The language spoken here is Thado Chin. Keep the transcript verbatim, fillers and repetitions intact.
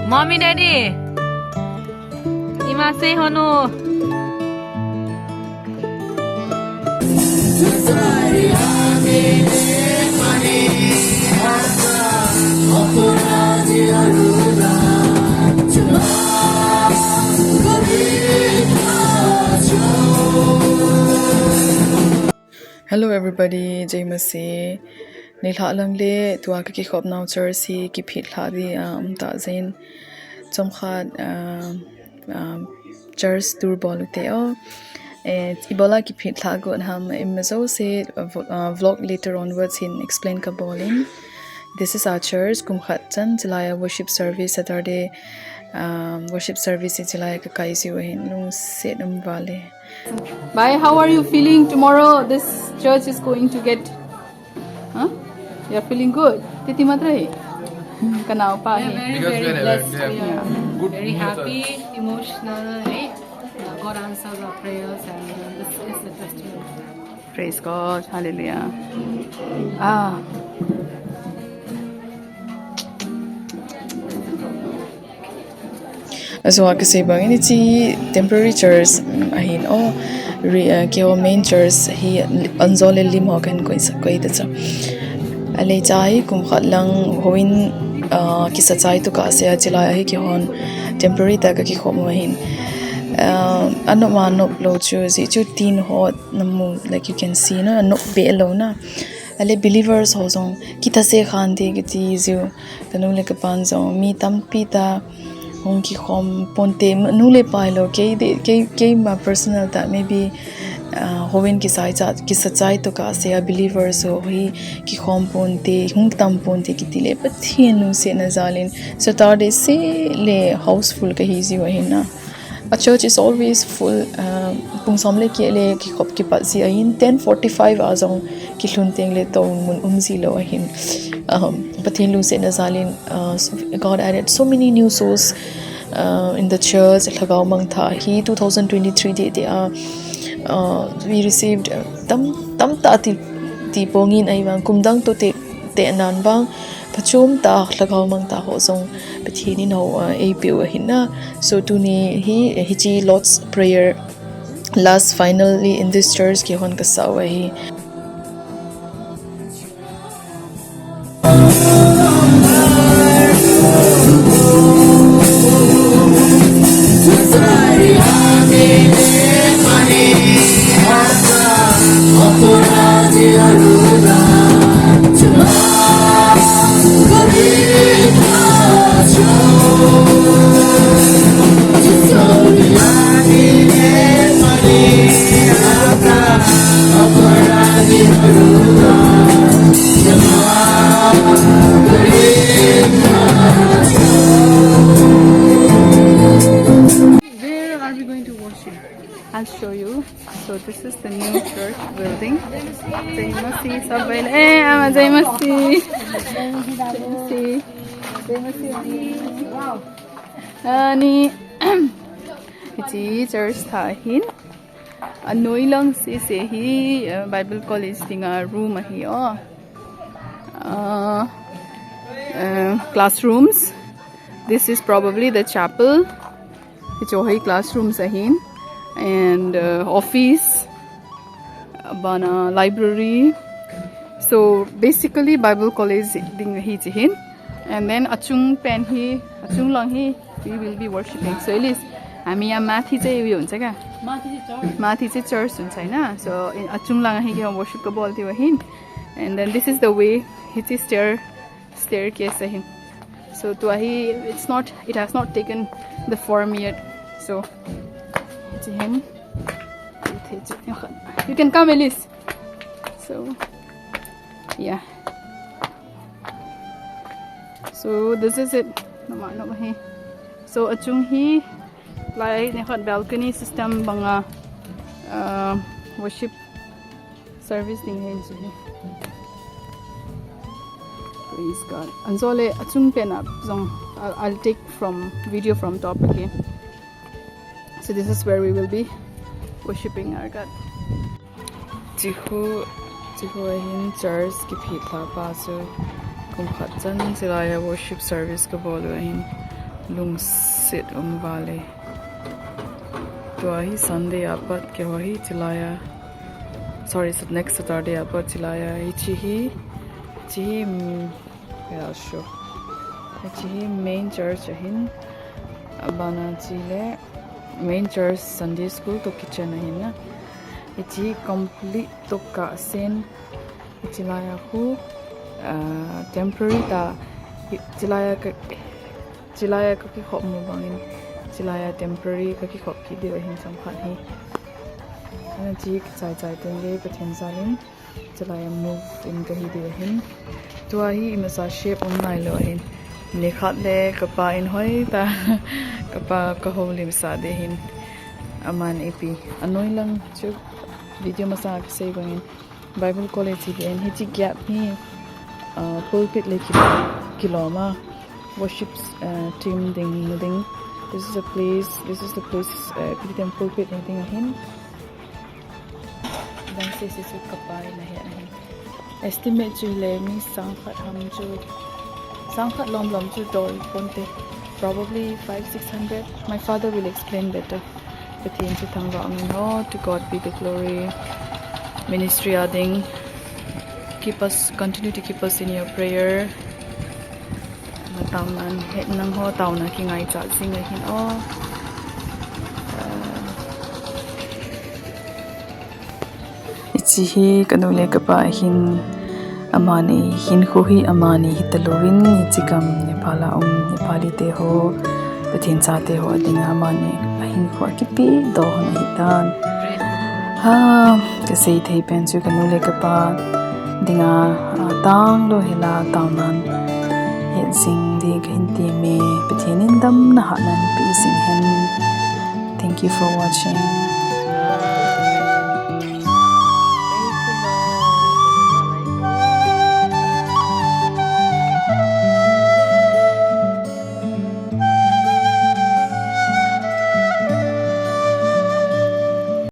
Mommy, Daddy. Ima se honu. Hello everybody, Jai Masih. Nilhah lang le tua ka kikhop nau church hi kiphit lhah di a um ta jin. Chomkhat, um, um, church tour bol u te o. Eh, ibola kiphit lhah got ham, i majo se, uh, vo-, uh, vlog later onwards hin explain ka bol in. This is our church, kum khat chan, chilai a worship service, Saturday, um, worship service hi chilai a ka kai jiu ahin, lungset um vale. Bhai, how are you feeling tomorrow? This church is going to get, huh? You're feeling good? Titi matra hi. Ka nao pa hi. Very, because very we are blessed. Very, very, yeah. Good, very happy, emotional, eh? Uh, God answers our prayers, and, uh, this is the testimony. Praise God. Hallelujah. Ah. Ajo a ka sei bang in hiche temporary church, um, ahin o, re-, uh, keiho main church hi anjo le lim ho kan koi sa, koi ta cha. Ale cha hi kum khat lang houin, uh, kisa chai tu ka se a chilai a hi keihon temporary ta ka kikhom u ahin. Uh, anop ma nop lou chu, ji chu tin ho namu, like you can see na, anop be lou na. Ale believers ho jong, kita se khan te kiti jiu, ka nu le ka pan jong, mi tampi ta, hung kikhom ponte, nu le pa lo, kei de, kei, keima personal ta, maybe, uh, houin kisai cha, kisa chai tu ka se a believers ho hi kikhom ponte, hung tam ponte kiti le, Pathen lungsetna jal in, Saturday se le houseful ka hi jiu ahin na. A church is always full, uh, pung som le keh le kikhop kipat ji ahin, ten forty-five a jong kilhun teng le to mun um ji lou ahin. Um, Pathen lungsetna jal in, uh, so, God added so many new souls, uh, in the church. Lhagao mangthah hi two thousand twenty-three te te a, uh, we received, uh, tam, tam ta ti, ti pong in ahivang kum dang to te, te nan bang, phachom ta, lhagao mangthah ho jong Pathen in ho, uh, eipeu ahin na. So tuni hi, hiche Lord's Prayer last finally in this church keihon ka sa u ahi. Where are we going to worship? I'll show you. So this is the new church building. Jai Masih, sabai. Eh, ama Jai Masih. Jai Masih. Jai Masih. Wow. Ani, hiche church thah hin. Anoi lang sese hi, uh, Bible College dinga room ahi o. Uh, uh, classrooms. This is probably the chapel. Hiche hi classrooms ahin. And, uh, office. Abana library. So basically Bible College ding hiche hin. And then achung pen hi, achung lang hi, we will be worshipping. So Elise, ami a math hiche hi huncha ka? Math hiche church. Math hiche church huncha na. So in achung lang hi keiho worship kabol diu ahin. And then this is the way, hiche stair, staircase ahin. So tua hi, it's not, it has not taken the form yet. So, hiche hin. You can come, Elise. So, yeah. So this is it. Nama, nama hi. So achung hi, lai nikhat balcony system banga, uh, worship service ding hi chu hi. Praise God. Anjo le achung pen a jong, I'll, I'll take from video from top again. So this is where we will be worshipping our God. Chihu, chihu ahin church kiphit lhah pa chu kum khat chan chilai a worship service kabol u ahin. Lungset um vale. Tua hi Sunday apat keiho hi chilaiya. Sorry, Sat-, next Saturday apat chilaiya. Hiche hi, hiche hi, mm, yeah, sure. Hiche hi main church ahin. Abana chule main church Sunday school toh kitchen ahin na. Hiche hi complete toh kasen. Chilaiya khu, ah, temporary ta, hi-, chilaiya ka, chilaiya kakikhop mu bangin, chilaiya temporary kakikhop kit diu ahin chomkhat hi. Ana chi chai chai teng le Pathen jalin, chilaiya move in kahi diu ahin. Tua hi imacha shape um nailou ahin. Nikhat le kapa in hoita, kapa kahoulimsah ding ahin. Aman ipi, anoi lang chu video masanga kasei bangin. Bible College hi ding, hiche gate hi, ah, pulpit le ki-, kilom a, worship, ah, team ding, ding. This is a place, this is the place, ah, ipi ti ding, pulpit hi ding ahin. Dang sese chu kapa in ahi ahin. Estimate chu le mi sang khat ham chu, sang khat lom lom chu dol ponte. Probably five, six hundred. My father will explain better. Pathen chu thangvah in ho, to God be the glory. Ministry a ding, keep us, continue to keep us in your prayer. Nataonan, he nangho taona kingaichat jing ahin o. Ah. Hiche hi kanu le kapa ahin, amani hinkho hi amani hitalouvin, hiche gam Nepal a um Nepali te ho, Pathen chate ho adinga amani ahinkho akipehdoh hon ahitan. Ha, kasei thei pen chu kanu le kapa dinga, ah, tanglou hila taonan het jing ding kahin temme, Pathen in damna hatna hin peh jing hen. Thank you for watching.